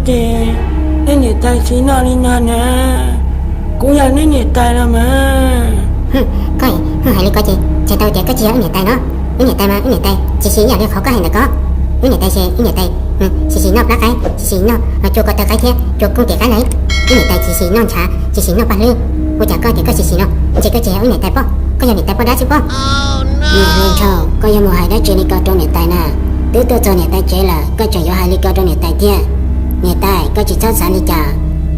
Ces nej niam tais tsis noj li no na, kuv yog nej niam tais los mas. Koj hais li ko ces txhais tau tias koj tsis yog wb niam tais no. Wb niam tais mas wb niam tais tsis xis ib yam li qhov koj hais ntawm ko. Wb niam tais ces wb niam tais tsis xis noj plab qaib, tsis xis noj cua ko taw qaib thiab cua kooj tis qaib lawm. Wb niam tais tsis xis noj ntshav, tsis xis noj paj hlwb. Ua cas koj tias koj tsis xis no? Ntshe koj tsis yog wb niam tais pob, koj yog niam tais poj dab xwb pob. Niam hluas nraug, koj yuav mus hais dab tsi li ko rau niam tais na? Twb tuaj txog niam tais tsev lawm koj tseem yuav hais li ko rau niam tais thiab? Niam tais, koj tsis txhob xav li cas.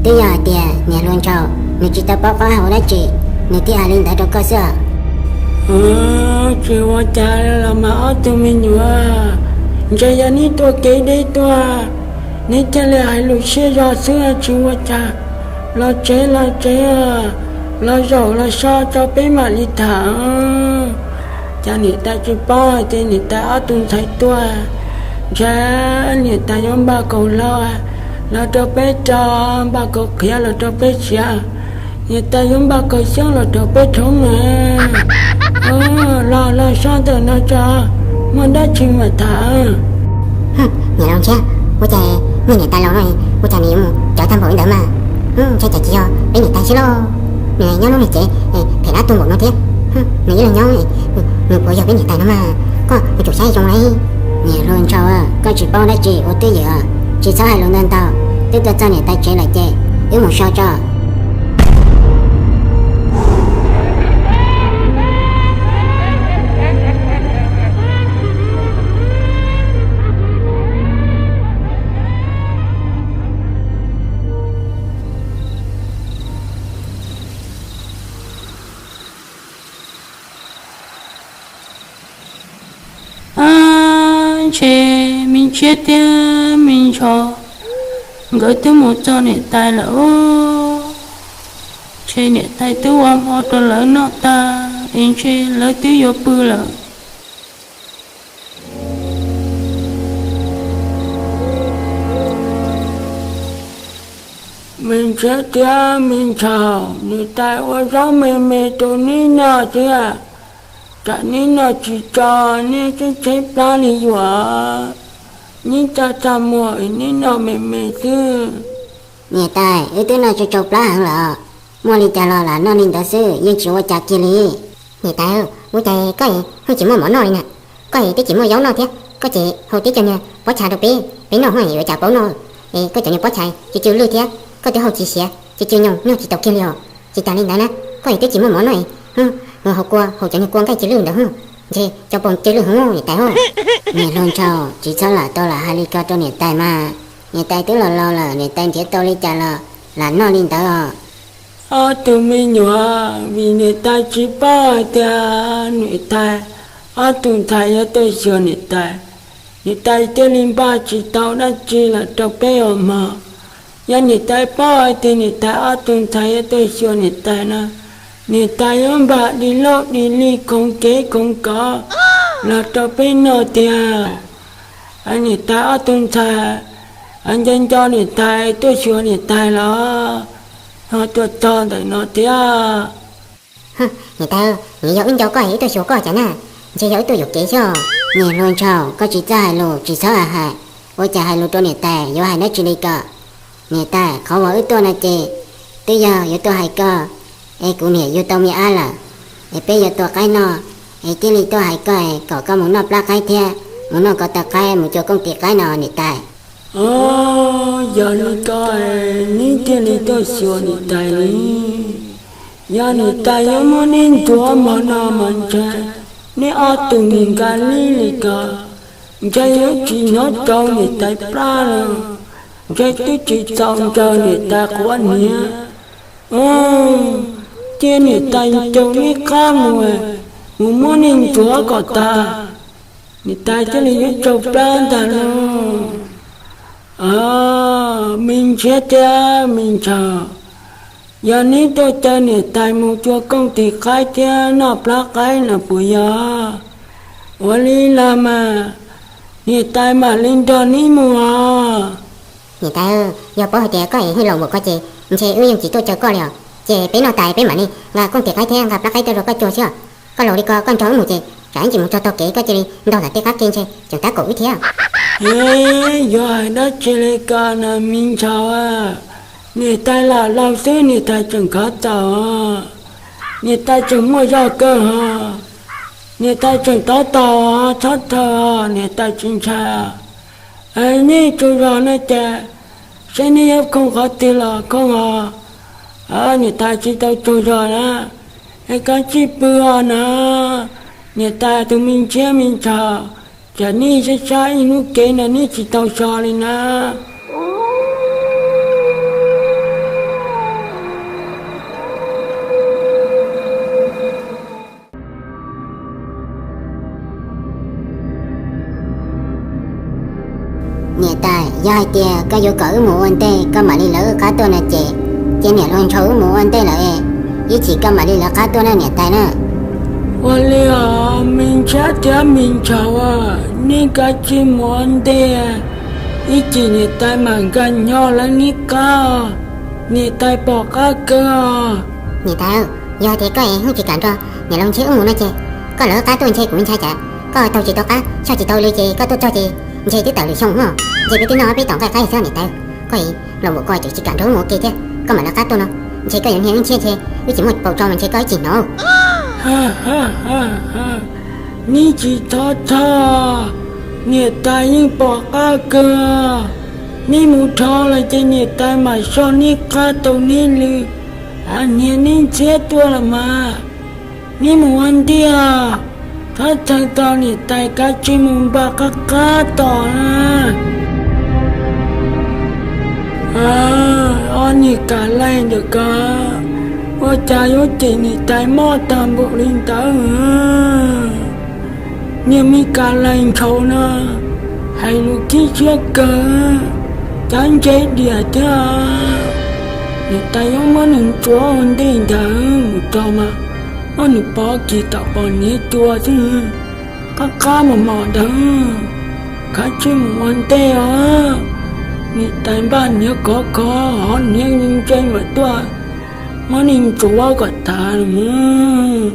Twb yog hais tias niam hluas nraug nws tsis tau paub qab hau dab tsi, nws thiaj hais li ntawd rau koj xwb. Tsis ua cas los mas ob tug me nyuam, ntshe yog neb tuaj kev deb tuaj, neb thiaj li hais lus siab zog xwb, tsis ua cas. Los tsev los tsev, los zaum los so tso peb mam li tham. Cas niam tais tsis paub hais tias niam tais ob tug ntxhais tuaj, ntshe niam tais yuav npaj kaus hlau, los rau peb rau, npaj kaus qhiav los rau peb siav, niam tais yuav npaj kaus xyoob los rau peb rhoob na. Los los so ntawm no tso, muaj dab tsi mam tham. Niam laus ntshiab, ua cas nej niam tais laus no ua cas nws yuav mus cov tag npaum li ntawd mas? Ntshai cas tsis yog peb niam tais xwb lauj. Nws nyob lub niag tsev phem dab tuag npaum no thiab, nws ib leeg nyob, nws puas yog peb niam tais no mas? Koj yuav tsum saib zoo lauj. Niam hluas nraug, koj tsis paub dab tsi ua twj ywm, tsis txhob hais lus ntau ntau. Twb tuaj txog niam tais tsev lawm ces wb mus so tso. Ab, ntshe me ntshiab thiab me ntshaus nkawd twb mus txog niam tais lawm os. Ntshe niam tais twb ua hmo rau lawv noj tag es ntshe lawv twb yuav pw lawm. Me ntshiab thiab me ntshaus, niam tais ua zaub me me rau neb noj thiab. Tsam neb noj tsis tso, neb tseeb tsheb plab li yuav. Neb coj txaj muag es neb noj me me xwb. Niam tais, wb twb noj tsau tsau plab heev lawm, muaj li cas los lam noj li ntawd xwb, yeej tsis ua cas kiag li. Niam tais, ua cas koj es yeej tsis muaj mov noj li na? Koj es twb tsis muaj zaub noj thiab, koj ces hau tib co niag pob txha rau peb, peb noj hos yuav cas paub noj. Es koj cov niag pob txha cw cw lwj thiab, koj twb hau tsis siav, cw cw nyoos noj tsis tau kiag li os. Tsis tas li ntawd na, koj es twb tsis muaj mov noj, mus hau kua, hau cov niag kua nqaij cw lwj ntawd hos, ntshe cov paus cw lwj heev niam tais hos. Niam hluas nraug, tsis txhob lam tau lam hais li ko rau niam tais mas, niam tais twb los laus lawm, niam tais nrhiav tau li cas los lam noj li ntawd os. Ob tug me nyuam, vim niam tais tsis paub hais tias niam tais ob tug ntxhais yuav tuaj xyuas niam tais, niam tais thiaj li npaj tsis tau dab tsi los rau peb ua hmo. Yog niam tais paub hais tias niam tais ob tug ntxhais yuav tuaj xyuas niam tais na, niam tais yuav npaj di loj di li khoov kev khoov kov los rau peb noj tiag. Niam tais ob tug ntxhais nco nco niam tais tuaj xyuas niam tais los ho tuaj txog ntawm no thiab. Niam tais, nws yog wb nco koj es wb tuaj xyuas koj cas na, ntshe yog wb tuaj yuam kev xwb. Niam hluas nraug, koj tsis txhob hais lus, tsis txhob hais, ua cas hais lus rau niam tais yuav hais dab tsi li ko? Niam tais, qhov uas wb tuaj no ces twb yog yuav tuaj hais koj, es kuv niam yug tau me ab lawm, es peb yuav tua qaib noj, es thiaj li tuaj hais koj es kom koj mus noj plab qaib thiab mus noj ko taw qaib mus cua kooj tis qaib no niam tais. Yog li ko, neb thiaj li tuaj xyuas niam tais li. Yog niam tais yuav muab neb ntxuav mov no mas ntshe neb ob tug mus nka lib li ko, ntshe yuav tsis hnov tsau niam tais plab los, ntshe twb tsis txaus ntsawg niam tais quav hniav, thiab niam tais caum neb qab mus, mus muab neb ntxuav kom tag, niam tais thiaj li yuav tsau plab ntag lauj. Me ntshiab thiab me ntshaus, yog neb tuaj caw niam tais mus cua kooj tis qaib thiab noj plab qaib no puas yog? Ua li los mas, niam tais mam li nrog neb mus os. Niam tais, yog paub hais tias koj es hwj laus npaum ko ces ntshe wb yeej tsis tuaj caw koj li os. Ces peb noj tas peb mam li nqa kooj tis qaib thiab nqa plab qaib tuaj rau koj cua xwb os. Koj laus li ko koj nrog wb mus ces tsam ib ntsis mus txog taug kev koj cia li ntaug ntawm tej qab ke ntshe tseem tab kaum wb thiab. Ev, yuav hais dab tsi li ko na me ntxhais? Niam tais lam laus xwb niam tais tseem khov txaus, niam tais tseem muaj zog kawg hos, niam tais tseem tob tau, txhob thaw, niam tais tsis ntshai. Nej tsaug zog no ces, saib nej yuav khooj qhov twg los khooj os. Niam tais tsis tau tsaug zog na, es koj tsij pw os na. Niam tais tus me ntxhiab me ntxhais, cas nej saib saib ib hnub kev no nej tsis tau so li na. Niam tais, yog hais tias koj yuav kom wb mus ua ntej koj mam li lawv wb qab tuaj no ces, ces niam hluas ntshaus wb mus ua ntej lawm, ib chim koj mam li lawv qab tuaj na niam tais na. Ua li os me ntxhiab thiab me ntxhais, nej kav tsij mus ua ntej, ib chim niam tais mam nkag nyo lawv nej qab, niam tais pom qab kawg. Niam tais, yog tias koj es hnub tsis kam nrog niam laus ntshe wb mus no ces, koj lawv wb qab tuaj ntshe kuv ntshai cas koj taug tsis tau qab soj tsis tau lw ces koj tuaj txog ces ntshe twb tawm lwm xyoo no, ntshe peb twb noj peb tom nqaij qab xwb niam tais. Koj es los npaum ko ces tsis kam nrog wb mus ua ke thiab, koj mam lawv qab tuaj no, ntshe koj yuav hnia wb ntshiab ntshe wb tsis muaj paus tso mas ntshe koj ib tsis hnov. Nej tsis txhob txhawj, niam tais yeej pom qab kawg. Nej mus dhau lawm ces niam tais mam soj nej qab tau nej lw, hniav nej ntxhiab tuaj los mas. Nej mus ua ntej, txhob txhawj tau niam tais kav tsij mus npaj qab qab tos na. Ob niag Kas Laig ntawm ko, ua cas yuav cem niam tais mob tag npaum li ntawd? Niag me Kas Laig ntshaus no, hais lus khib siab kawg, cav ntse diam thiab. Niam tais yuav muab nws ntsuav ua ntej ntag mus tso mas, muab nws pov kiag tom pos hniav cua xwb. Qab qab mos mos ntawd, kav tsij mus ua ntej os. Niam tais npaj hniav khov kho, hov hniav ntse mam tuaj muab nej ntsuav kom tas los mas.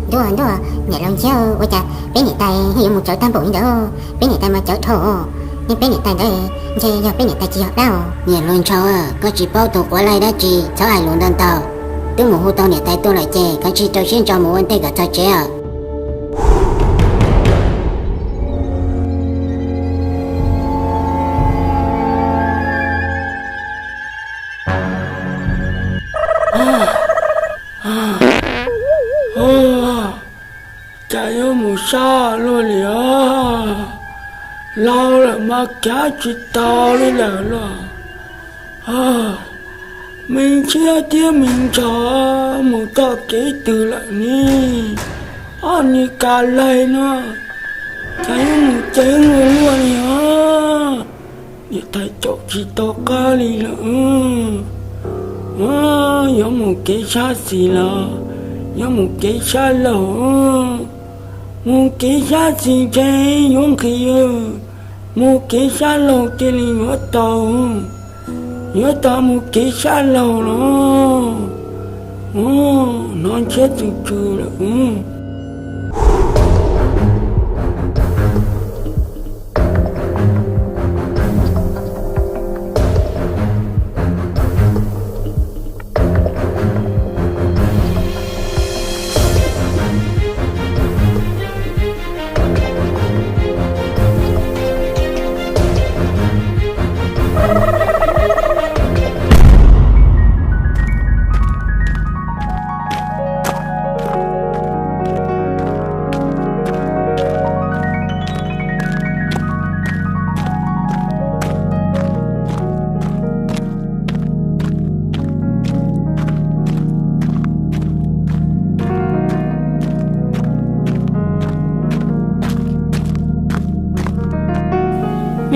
Ntuj, ntuj, niam laus ntshiab, ua cas peb niam tais yuav mus tsawv tag npaum li ntawd? Peb niam tais mas tsawv dhau, nej peb niam tais ntawd ntshe yog peb niam tais tsis yog dab os. Niam hluas ntshaus, koj tsis paub tus quav laij dab tsi, txhob hais lus ntau ntau. Twb mus hu tau niam tais tuaj lawm ces kav tsij rau siab ntso mus ua ntej kom txog tsev os. Cas yuav mus sab luaj li os, laus lawm mas kav tsis tau li lawm los. Me ntxhiab thiab me ntxhais, mus txoj kev twg lawm ne? Ob niag Kas Laig no, cas yuav mus ceev luaj luaj li os. Niam tais caum tsis tau qab li lawm. Yuav mus kev sab xis los yuav mus kev sab laug? Mus kev sab xis ntshe yuav nqhis, mus kev sab laug cia li yuav tau, yuav tau mus kev sab laug los. Hnov ntshiab tsw tsw lawm.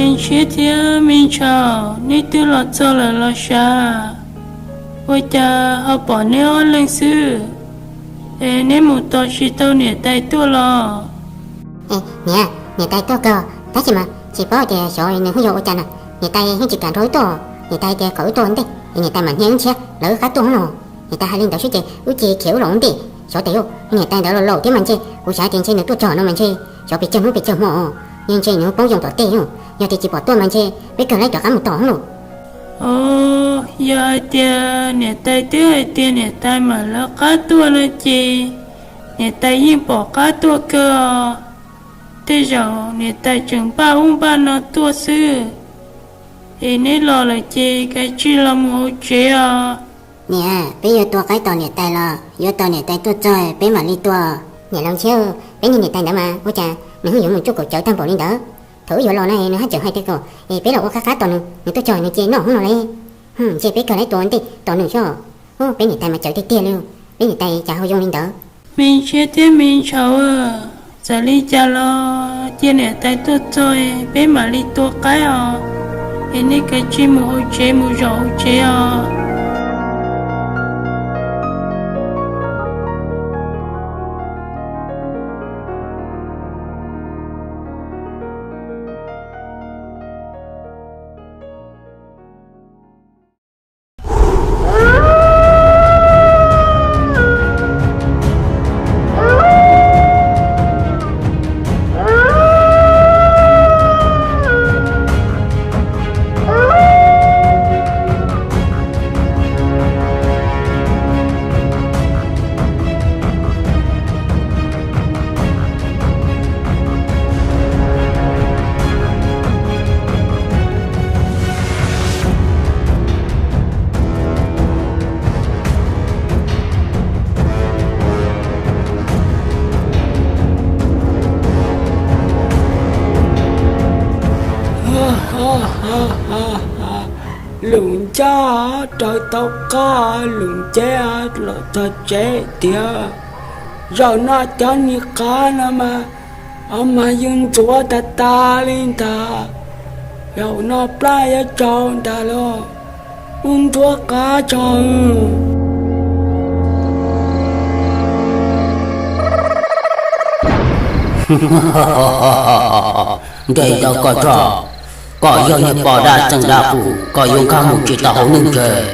Me ntxhiab thiab me ntxhais, neb twb los txog lawm los sav? Ua cas ho pom neb ob leeg xwb? Es neb mus tos tsis tau niam tais tuaj los? Niam, niam tais tuaj kawg tab sis mas tsis paub tias xyov nws ho yuav ua cas na. Niam tais yeej tsis kam nrog wb tuaj, niam tais tias kom wb tuaj ua ntej es niam tais mam hnia wb ntshiab lawv wb qab tuaj no. Niam tais hais li ntawd xwb ces wb cia khiav wb los ua ntej xyov tias yog niam tais ntawd los laus thiab mas ntshe kuv xav tias ntshe nws tuaj txog no mas ntshe xyov pes tsawg hnub pes tsawg hmo, ntshe nws poob zoo tom tej. Yog tias tsis pom tuaj mas ntshe peb kawg laib rov qab mus tom lawm. Yog hais tias niam tais twb hais tias niam tais mam lawv qab tuaj no ces niam tais yeej pom qab tuaj kawg os. Tej zaum niam tais tseem npaj ub npaj no tuaj xwb. Es neb los lawm ces kav tsij los mus hauv tsev os. Niam, peb yuav tua qaib tos niam tais los yuav tos niam tais tuaj txog peb mam li tua? Niam laus ntshiab, peb niag niam tais ntawd mas ua cas nws ho yuav mus tsuj kaum cawv tag npaum li ntawd? Thaum wb yuav los no nws haj tseem hais tias kom peb los ua qab qab tos nws, nws tuaj txog nws cia noj hoob no li. Ntshe peb kawg laib tua ua ntej tos nws xwb. Peb niam tais mas cawv tiag tiag li, peb niam tais cas ho zoo li ntawd. Me ntsis thiab me ntsis, txawm li cas los cia niam tais tuaj txog peb mam li tua qaib os. Es nej kav tsij mus hauv tsev mus zaum hauv tsev os. Lus ncaj raws tau qab, lus nceb los txog tsev tiag. Zaum no cov niag qaib no mas, mas yus ntxuav tas tas li ntag. Zaum no plab yuav tsaus ntag los, ub ntxuav qab tso. Nqe ntawd koj tso, koj yog niag poj dab txeem dab qus, koj yuav nkag mus tsis tau hauv neeg tsev.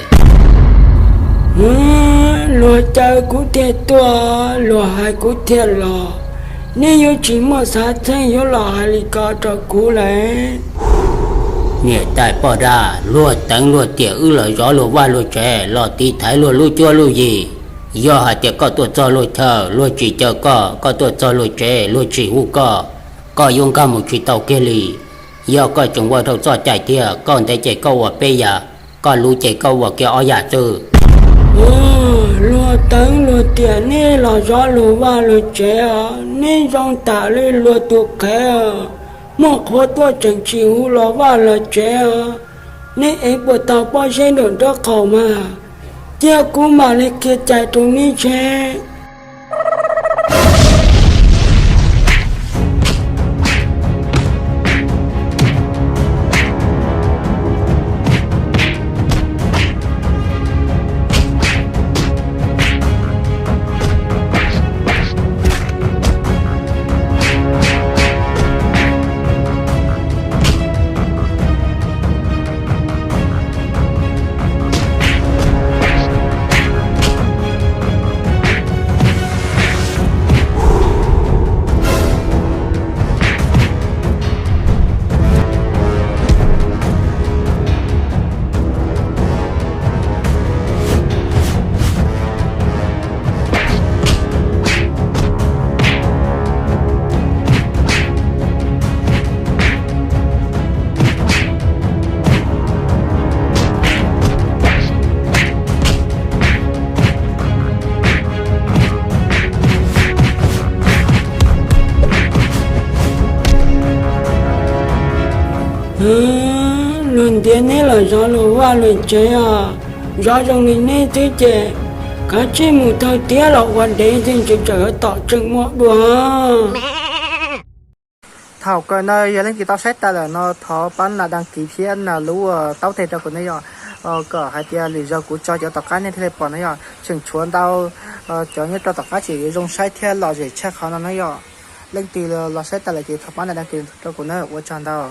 Luag caw kuv thiaj tuaj, luag hais kuv thiaj los, nej yuav tsis muaj xav txheej yuav los hais li ko rau kuv lawm. Niam tais poj dab, luag teev luag tiam wb los zov luag vaj luag tsev, los tiv thaiv luag lub cuab lub yig. Yog hais tias koj tuaj txog luag chaw luag tsis caw koj, koj tuaj txog luag tsev luag tsis hu koj, koj yuav nkag mus tsis tau kiag li. Yog koj tseem ua dhau txoj cai thiab, koj ntev ces koj ua peb yam, koj luv ces koj ua kiag ob yam xwb. Luag teev luag tiam nej los zov luag vaj luag tsev os, nej zoo tam li luag tus qhev, muaj qhua tuaj tseem tsis hu los vaj los tsev os. Nej ev puas tau pob zeb nraum nraub qaum mas, cia kuv mam li qhia cai rau nej ntshe. Luag ntiav neb los zov luag vaj luag tsev os, zov zoo li neb xwb ces kav tsij mus thawj tiab los ua dev thiaj tseem tsawm tom tseem muaj dua. Thaum kawg ntawd yog leej twg tau saib tas lawm no thov pab nias đăng ký thiab nias lub taub teg rau kuv ne yom, kom hais tias lwm zaus kuv tso cov tom qab nej thiaj li pom na yom. Tseem tshuav ntau cov nyob rau tom qab ces yuav zoo saib thiab lom zem tshaj qhov no na yom. Leej twg los saib tas lawm ces thov pab nias đăng ký rau kuv na, ua tsaug ntau.